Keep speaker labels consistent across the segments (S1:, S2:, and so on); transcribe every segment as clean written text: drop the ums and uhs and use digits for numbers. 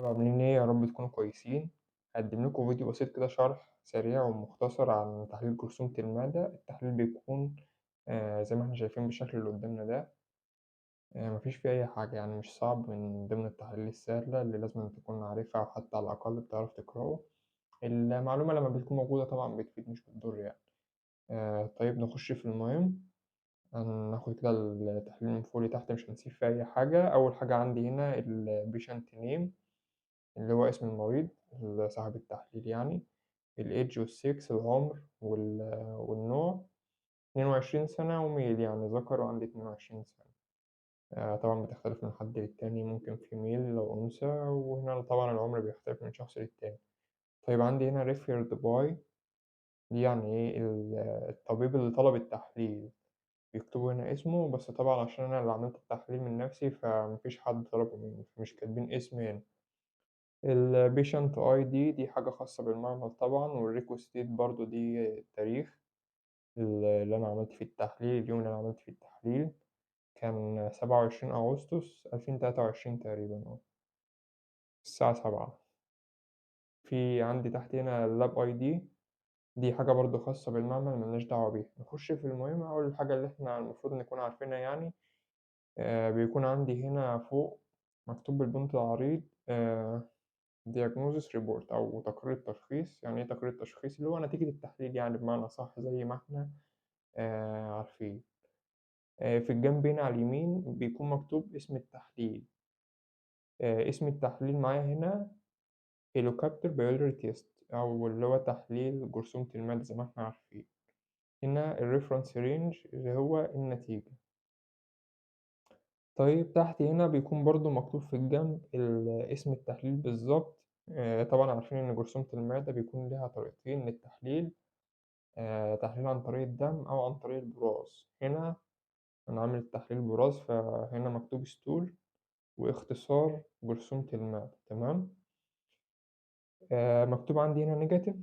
S1: عاملين إيه؟ يا رب تكونوا كويسين. هاقدم لكم فيديو بسيط كده، شرح سريع ومختصر عن تحليل جرثومة المعدة. التحليل بيكون زي ما إحنا شايفين بالشكل اللي قدامنا ده، مفيش فيه أي حاجة، يعني مش صعب، من ضمن التحاليل السهلة اللي لازم تكون عارفها أو حتى على الأقل بتعرف تقرأه. المعلومة لما بتكون موجودة طبعا بتفيد مش بتضر يعني. طيب نخش في المهم. هناخد كده التحليل من فوق لتحت، مش هنسيب فيه أي حاجة. أول حاجة عندي هنا ال patient name اللي هو اسم المريض صاحب التحليل يعني، ال age وال sex العمر والنوع، 22 سنة و male يعني ذكر وعندي 22 سنة. طبعا بتختلف من حد للتاني، ممكن female لو أنثى، وهنا طبعا العمر بيختلف من شخص للتاني. طيب عندي هنا referred by، دي يعني إيه؟ الطبيب اللي طلب التحليل بيكتبوا هنا اسمه، بس طبعا عشان أنا اللي عملت التحليل من نفسي فمفيش حد طلبه مني، فمش كاتبين اسمي هنا. ال patient ID دي حاجة خاصة بالمعمل طبعا، وال request date برضو دي التاريخ اللي أنا عملت فيه التحليل، اليوم اللي أنا عملت فيه التحليل كان 27 أغسطس 2023 تقريبا، الساعة 7. في عندي تحت هنا ال lab ID، دي حاجة برضو خاصة بالمعمل ملناش دعوة بيها. نخش في المهم. أول حاجة اللي احنا المفروض نكون عارفينها يعني، بيكون عندي هنا فوق مكتوب بالبنط العريض، diagnosis report أو تقرير التشخيص. يعني إيه تقرير التشخيص؟ اللي هو نتيجة التحليل يعني بمعنى صح زي ما احنا عارفين. في الجنب هنا على اليمين بيكون مكتوب اسم التحليل. اسم التحليل معايا هنا Helicobacter pylori test أو اللي هو تحليل جرثومة المعدة زي ما احنا عارفين. هنا ال reference range اللي هو النتيجة. طيب تحت هنا بيكون برضو مكتوب في الجنب اسم التحليل بالظبط. طبعا عارفين إن جرثومة المعدة بيكون لها طريقتين للتحليل، تحليل عن طريق الدم أو عن طريق البراز. هنا أنا عامل التحليل براز، فهنا مكتوب stool واختصار جرثومة المعدة، تمام. مكتوب عندي هنا negative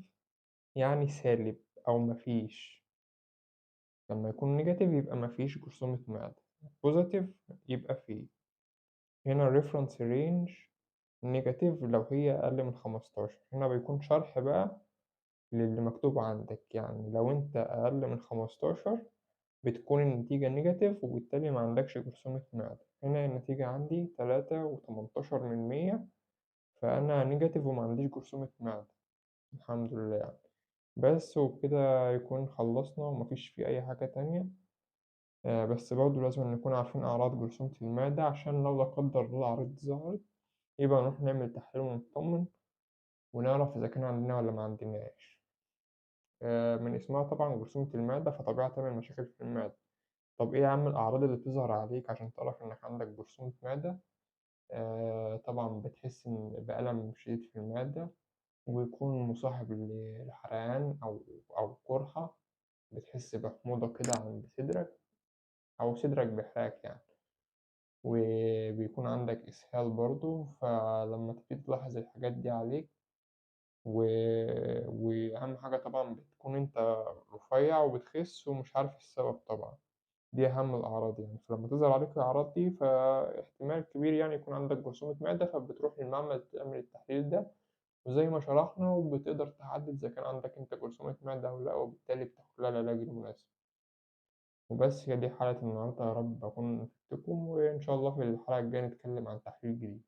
S1: يعني سالب أو مفيش، لما يكون negative يبقى مفيش جرثومة معدة، positive يبقى فيه. هنا reference range negative لو هي أقل من 15. هنا بيكون شرح بقى للي مكتوب عندك، يعني لو أنت أقل من 15 بتكون النتيجة negative وبالتالي ما عندكش جرثومة معدة. هنا النتيجة عندي 3.18%، فأنا negative وما عنديش جرثومة معدة الحمد لله يعني. بس وبكده يكون خلصنا ومفيش فيه أي حاجة تانية. بس برضه لازم نكون عارفين أعراض جرثومة المعدة عشان لو لا قدر الله الأعراض دي ظهرت يبقى نروح نعمل تحليل ونطمن ونعرف إذا كان عندنا ولا ما عندناش. من اسمها طبعا جرثومة المعدة فطبيعي تعمل مشاكل في المعدة. طب إيه يا عم الأعراض اللي بتظهر عليك عشان تعرف إنك عندك جرثومة معدة؟ طبعا بتحس إن بألم شديد في المعدة، ويكون مصاحب لحرقان أو قرحة، بتحس بحموضة كده عند صدرك أو صدرك بيحرقك يعني، وبيكون عندك إسهال برضو. فلما تبتدي تلاحظ الحاجات دي عليك وأهم حاجة طبعا بتكون أنت رفيع وبتخس ومش عارف السبب طبعا، دي أهم الأعراض يعني. فلما تظهر عليك الأعراض دي فاحتمال كبير يعني يكون عندك جرثومة معدة، فبتروح للمعمل تعمل التحليل ده وزي ما شرحنا، وبتقدر تحدد إذا كان عندك أنت جرثومة معدة أو لأ، وبالتالي بتاخد لها العلاج المناسب. وبس هي دي حلقة النهاردة، يا رب أكون فدتكم، وإن شاء الله في الحلقة الجاية نتكلم عن تحليل جديد.